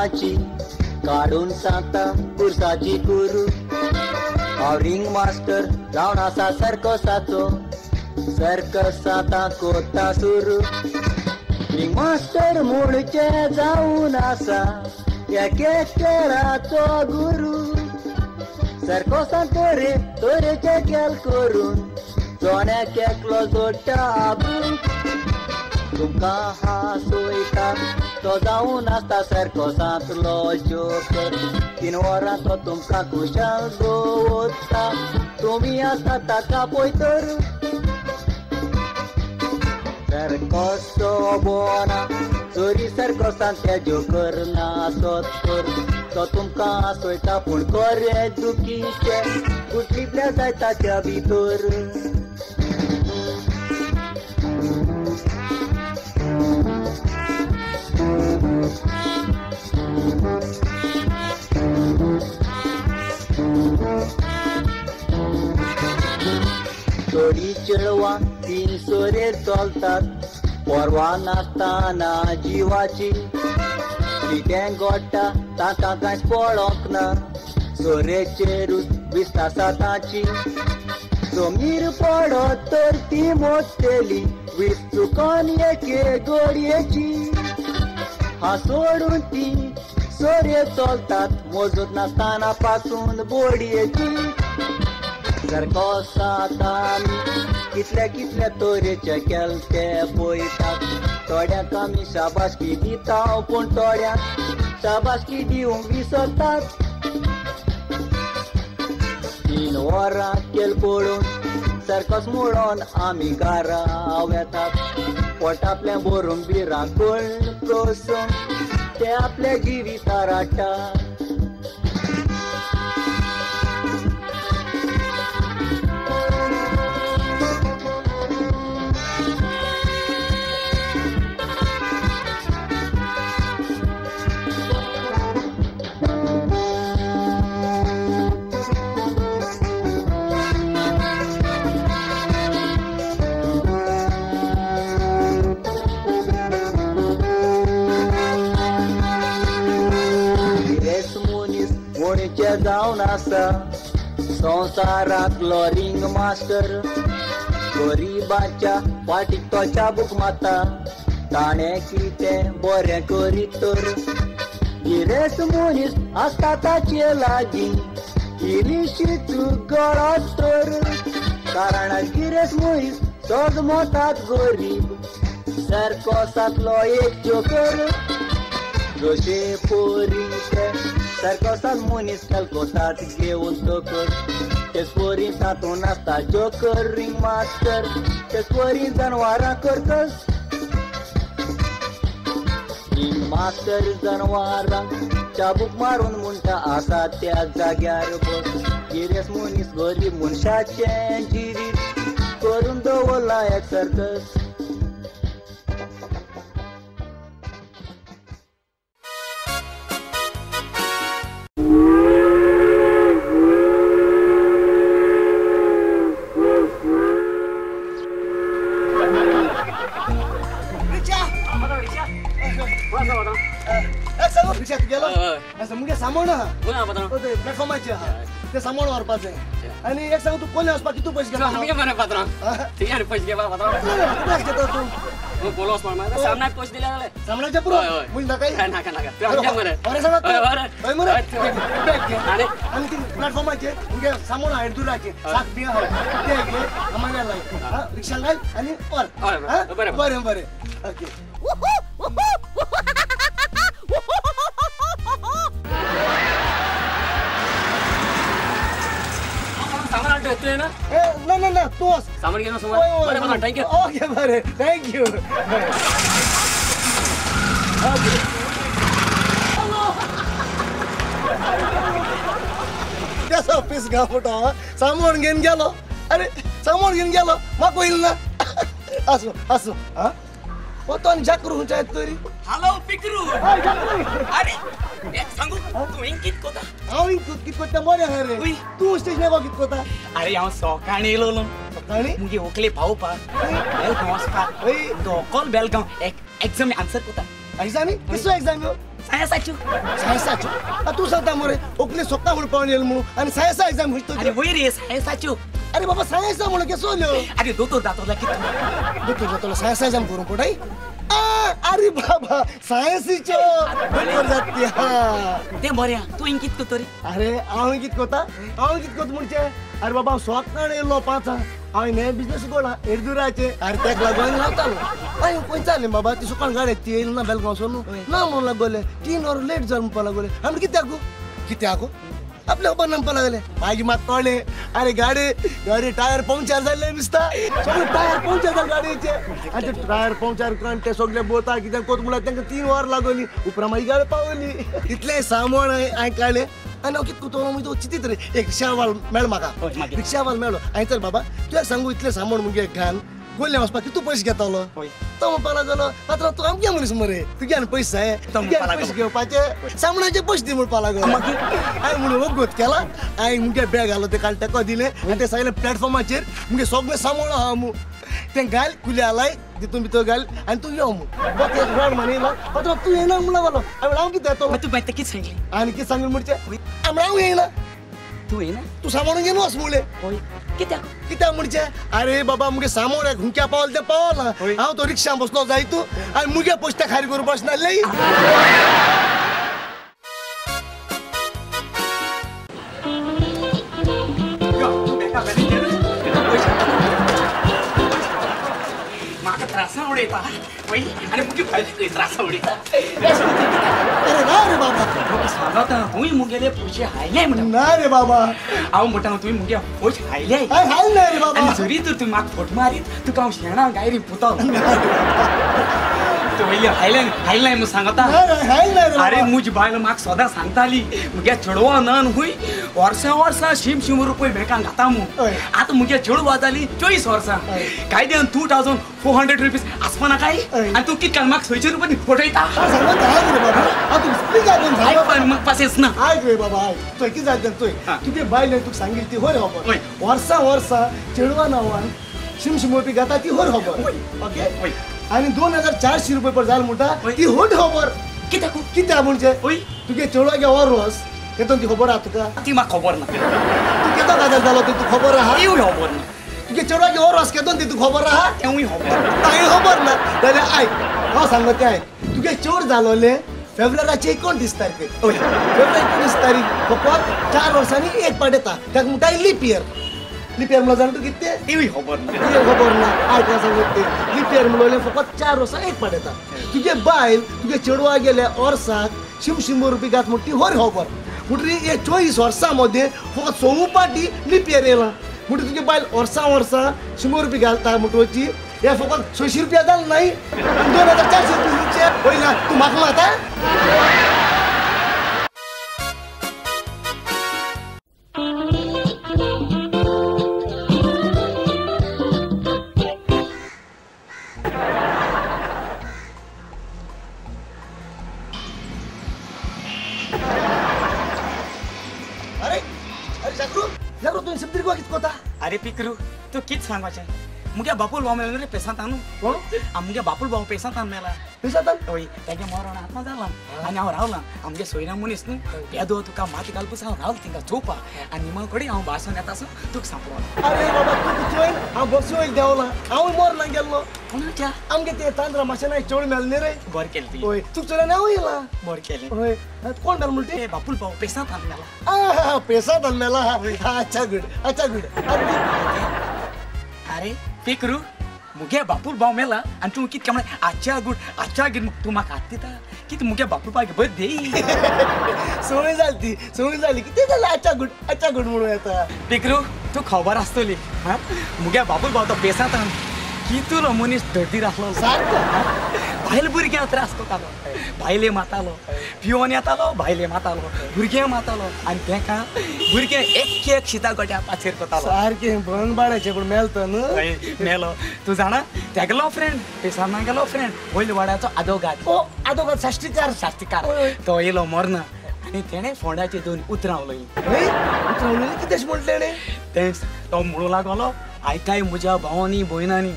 ताची काडून सांगता कुर्साची कुरू. हांव रिंग मास्टर जावन आसा सर्कसाचो, सर्कस आतां कोता सुरू. रिंग मास्टर म्हणचे जावन आसा एके खेळाचो गुरू. सर्कसान तरे तरेचे खेळ करून जोण्याक एकलो जोडटा आबू. तुमकां हांसयता तो जावन आसता सर्कसांतलो जोकर. 3 वरां तो तुमकां खुशाल दवरता, तुमी आसता ताका पळयतर. सर्कस सोबना चोरी सर्कसान ते जोकर नासत तर तो तुमकां हांसयता पूण खरें दुखीचें गुटलिपल्या जाय ताच्या भितर. थोडी चेडवां 3 सोरेर चलतात परवा नासतना जिवाची. कितें घडटा तांकां कांयच पळोवंक ना, सोरेचेरूच विस्वास तांची. जमनीर पडत तर ती मोडटली वीस चुकोन एके गोडयेची. हा सोडून ती सोरे चलतात मोजूत नासतना पासून बोडयेची. सर्कसांत आमी कितले कितले तरेचे खेळ ते पळयतात. थोड्यांक आमी शाबासकी दिता पूण थोड्यांक शाबासकी दिवंक विसरतात. 3 वरां खेळ पळोवन सर्कस म्हणून आमी घरा वेतात. पोट आपलें भरून भिरांकूळ प्रसंग ते आपल्या जिवितार हाडटात. जावन आसा संवसारांतलो रिंग मास्टर. गरिबाच्या फाटीक तो चाबूक मारता, ताणें कितें बरें करीत तर. गिरेस्त मनीस आसता ताचे लागीं इल्लीशी चूक गळत तर. कारण गिरेस्त मनीस सद मतात गरीब, सर्कसांतलो एक जोकर. जशे परी ते सर्कसान मनीस खेळ घेवन तकर, तेच परी तातूंत आसता जोकर रिंग मास्टर. तेच परी जनवरां करतस रिंग मास्टर जनवरांक चाबूक मारून म्हणटा आसा त्या जाग्यार बस. गिरेस्त मनीस गरीब मनशाचें जिवीत करून दवरला एक सर्कस. सामान प्लॅटफॉर्माचेर आहा ते सामान व्हरपाचें. आनी एक सांग तूं कोल्ले वचपाक कितू पयशे घेता? मरे पात्रांव थिंग पयशे घेवपा पात्रांव कितू घेता तूं? कोलो वचपाक सामनाक पयशे दिले जाल्यार सामनाचे पुरो म्हणजे नाका नाका नाका मरे बरें सांगात हय मरे बॅग घे आनी ती प्लॅटफॉर्माचेर तुगे सामान आहा दुराचेर साक बी आहा ते घे आमागे लाय रिक्षा लाय आनी व्हर. बरें बरें ओके. ना ना ना तूं वच सामान घेवन वच. बरें बरें thank you. Okay बरें thank you. तेसो पीस गांवटो सामान घेवन गेलो. अरे सामान घेवन गेलो म्हाका वयल ना. आसूं आसूं. आं तो आनी जाकरू खंयच्या येता तरी? हॅलो पिकरू. अरे एक सांगू तूं हिंग कित कोता? हांव हिंग कित कोता बरें आहा रे. तूं स्टेशनार कित कोता? अरे हांव सकाळीं येयलो. सकाळीं मुगे व्हंकले पावोवपाक बेलगांव वचपाक. दोकोल बेलगांव एक एग्जाम आन्सर कोता. एग्जामी? कसलो एग्जाम ह्यो? सायन्साच्यो. सायन्साच्यो? तूं सांगता मरे ओकले सोपता म्हणून पावन येयलो म्हणून आनी सायन्सा एग्जाम खंयची? अरे वयर रे सायन्साच्यो. अरे बाबा सायन्सा म्हणून केसो? अरे दोतोर जातलो कितें? दोतोर जातलो सायन्सा एग्जाम करूंक पडय? अरे बाबा सायन्सीच्यो दोतोर जातली. तें बरें तूं हिंग कितें करता रे? अरे हांव कितें करता? हांव कितें करता म्हणचे? अरे बाबा हांव सोकाण येयलो 5 हांवें नये बिजनेस उगडला एडदुराचे. अरे तेका लागून रावतालो. हांवें खंय चाललें बाबा ती सुकाण गाडी ती येयली ना बेलगांव सोडून ना म्हणून लागले 3 वर लेट जाल म्हणपाक लागले. आमी कित्याक कित्याक आपल्या खबर ना म्हणपाक लागले. मागीर म्हाका कळ्ळें अरे गाडी गाडी टायर पंक्चर जाल्ले दिसता. सगळे टायर पंक्चर जाले गाडयेचे. आनी ते टायर पंक्चर करून ते सगळे बोता कित्याक कोत म्हणल्यार तांकां 3 वर लागली. उपरांत मागीर गाडी पावली. इतलें सामान हांवें काडलें आनी हांव कितें करतलो म्हणजे चिंतीत रे. एक रिक्षावाल मेळ्ळो म्हाका. रिक्षावाल मेळ्ळो. हांवें चल बाबा तुका सांगू इतलें सामान मुगे घाल गोल्ले वचपाक कितू पयशे घेतलो? तो म्हणपाक लागलो पात्रांव तूं आमगे मनीस मरे तुगे आनी पयशे जाय तुगे पयशे घेवपाचे सामणाचे पयशे दी म्हणपाक लागलो. हांवें म्हणून वगत केला. हांवें मुगे बॅग घालो तें काडलें तेका दिलें आनी तें सगळें प्लॅटफॉर्माचेर मुगे सगळें सामान आहा मू तें घाल कुल्या लाय तितून भितर घाल आनी तूं यो मू राड मान येयलो पात्रांव तूं येयना म्हणून लागलो. हांवें हांव कितें येतलो? तूं मागीर कितें सांगलें? आनी कितें सांगलें म्हणचें हांव येयना. तूं येयना? तूं सामान घेवन वच म्हणलें. कित्याक? कित्याक म्हणचे? अरे बाबा मुगे सामान हुंक्या पावल तें पावला. हांव तो रिक्षा बसलो जाय तूं आनी मुगे पयशे ते खारी करून बसनासले. म्हाका त्रासा उडयता आनी मुगे भायले त्रासा उडयता. अरे ना रे बाबा सांगता तुवें मुगेले पयशे हायले म्हणटा. ना रे बाबा हांव म्हणटा तुवें मुगे पयशे हायले. हायल ना रे बाबा. आनी जरी तर तुवें म्हाका फट मारीत तुका हांव शेणा गायरी पुतो. तूं वयले हायले हायले म्हूण सांगता. अरे मुजी बायल म्हाका सदां सांगताली मुगे चेडवा नन हुंय वर्सां वर्सां 100 100 रुपये बँकान घाता म्हूण. आतां मुगे चेडवा जाली 24 वर्सां कायद्यान 2400 रुपीज आसपाना काय आनी तूं कितें म्हाका 600 रुपये फटयता. पासेस ना. आयक रे बाबा आयक तुवें कितें जालें तुवें तुगे बायलेन तुका सांगिल्ली ती खरी खबर. वर्सां वर्सां चेडवा नांवान 100 100 रुपये घाता ती खरी खबर. ओके आनी 2400 रुपये पर जाल म्हणटा ती होट खबर. कित्याक? कित्याक म्हणजे तुगे चेडवा गे रोस केदोन ती खबर आहा तुका? ती म्हाका खबर ना. तूं केदो काजार जालो ती तुका खबर आहा? तिवूय खबर ना. तुगे चेडवा गे रोस केदोन ती तुका खबर आहा? तेवूय खबर ना. कांय खबर ना जाल्यार आयक हांव सांगता तें आयक. तुगे चेड जालोलें फेब्रुवाराचे 29 तारखेक. फेब्रुवारी 29 तारीख फकत 4 वर्सांनी एक पाट येता ताका म्हणटा लीप इयर. लीप इयर म्हणल्यार जाणा तूं कितें तें? तिवूय खबर ना. तुगे खबर ना. आयक हांव सांगता तें. लीप इयर म्हणलें फकत 4 वर्सां एक पाट येता. तुगे बायल तुगे चेडवा गेल्या वर्साक 100 100 रुपये घात म्हण ती खरी खबर. म्हणटरी हे 24 वर्सां मदें फकत 6 पाटी लीप इयर येयला म्हणटरी तुगे बायल वर्सां वर्सां 100 रुपये घालता म्हणटची हे फकत 600 रुपया जालें न्हय आनी 2400 रुपया दिवचे पयला तूं म्हाका मारता. अरे अरे जागरू जागरू तुवें सिद्दीर गोवा कितें कोता? अरे पिकरू तूं कितें सांगपाचें? मुगे बापूल भाव मेलो रे पेसांतान. कोण? आमगे बापूल भाव पेसांतान मेला. पेसांतान? हय तेगे मरण आतां जालां आनी हांव रावलां. आमगे सोयऱ्या मनीस न्हू पेदो तुका माती घालपा हांव रावलां थिंगा चोवपा आनी निमा कडेन हांव भाशण येता आसूं तुका सांपडलो. अरे बाबा तूं चोय हांव बसी वयर देंवलां हांवूय मरना गेल्लो. कोणाच्या? आमगे ते तांद्रा माशें चेडूं मेलें न्ही रे. बरें केलें तुवें. हय तुका चोयलें आनी हांवूय येयलां. बरें केलें. हय कोण मेलो म्हणटा? ते बापूल भाव पेसांतान मेला. पेसांतान मेला. अच्छा गुड अच्छा गुड. अरे पिकरू मुगे बापूल भाव मेला आनी तूं कितें म्हणलें आच्छा गुड आच्छा गीर तूं म्हाका हात दिता कितें मुगे बापूल भावाक बरें देई. संवय जाली ती संवय जाली कितें जालें आच्छा गुड आच्छा गुड म्हणून येता. पिकरू तूं खबर आसतली हां मुगे बापूल भाव तो पेसांतान कितलो मनीस दर्दीर आसलो सारको. बायल भुरग्यांक त्रास करतालो बायले मारतालो पिवन येतालो बायले मारतालो भुरग्यांक मारतालो आनी तेका भुरगें एक एक शिता गोट्या पाचेर करतालो. सारकें भंगबाड्याचें पूण मेलता न्हू. मेलो तूं जाणा तेगेलो फ्रेंड पेसाना गेलो फ्रेंड वयल्या वाड्याचो आदोगाद. ओ आदोगाद साश्टीकार. साश्टीकार तो येयलो मरना आनी तेणें फोंडाची 2 उतरां उलयलीं. उतरां उलयलीं कितें म्हटलें तेणें? तेंच तो म्हणूं लागलो आयकाय म्हज्या भावांनी भयणांनी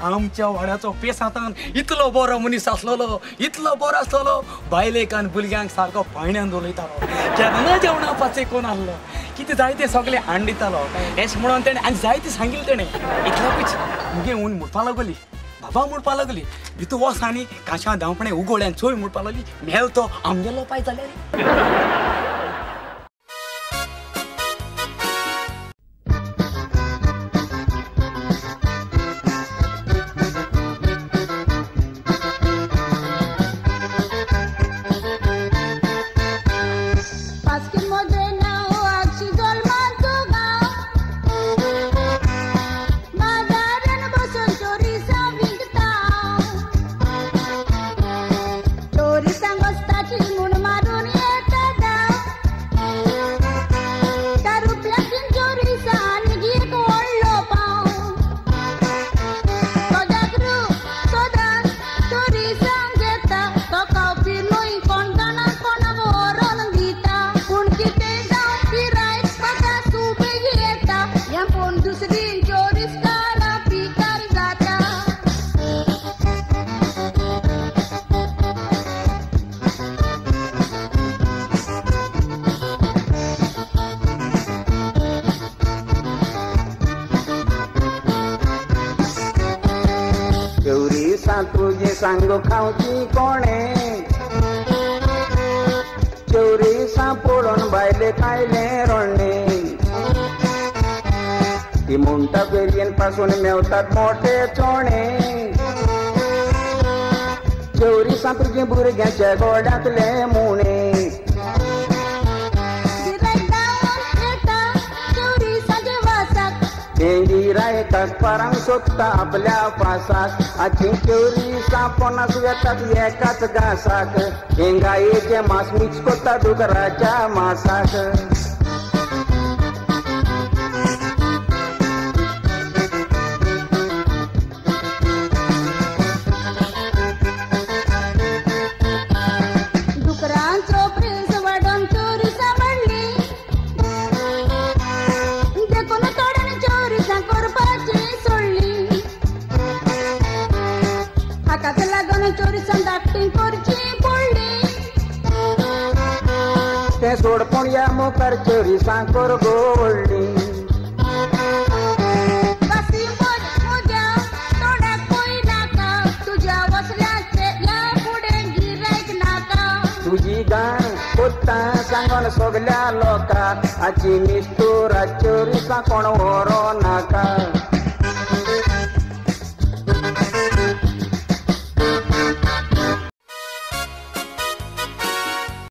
आमच्या वाड्याचो पेसांतान इतलो बरो मनीस आसलेलो, इतलो बरो आसलेलो, बायलेक आनी भुरग्यांक सारको पायण्यान उलयतालो, केन्ना जेवणा पाचें कोण आहलो कितें जाय तें सगळें हाडून दितालो. एशें म्हणून तेणें आनी जायतें सांगिल्लें तेणें. इतल्याकूच मुगे हून म्हणपा लागली, बाबा म्हणपा लागली, भितर वच आनी कांशा धांवपणें उगोड आनी चोय म्हणपा लागली, मेल तो आमगेलो पाय जाल्यार. सांगो खावची कोणे चोरी पळोवन बायले खायले रोडणे, ती म्हणटा फेरयेन पासून मेवतात मोठे चोणे, चोरी तुजी भुरग्यांच्या गोड्यांतले मुणे. गिरायकाक पारांक सोदता आपल्या पासाक, आची चोरी पन्नास वेतात एकाच घासाक, हे गायेचें मांस मिक्स करता दुकराच्या मांसाक. सोडपूण ह्या मुखार चोरी सांकोर गोवडली, तुजी गाण कोत्ता सांगोन सगल्या लोकांक, आची मिस्तुरा चोरी कोण व्हरो नाका.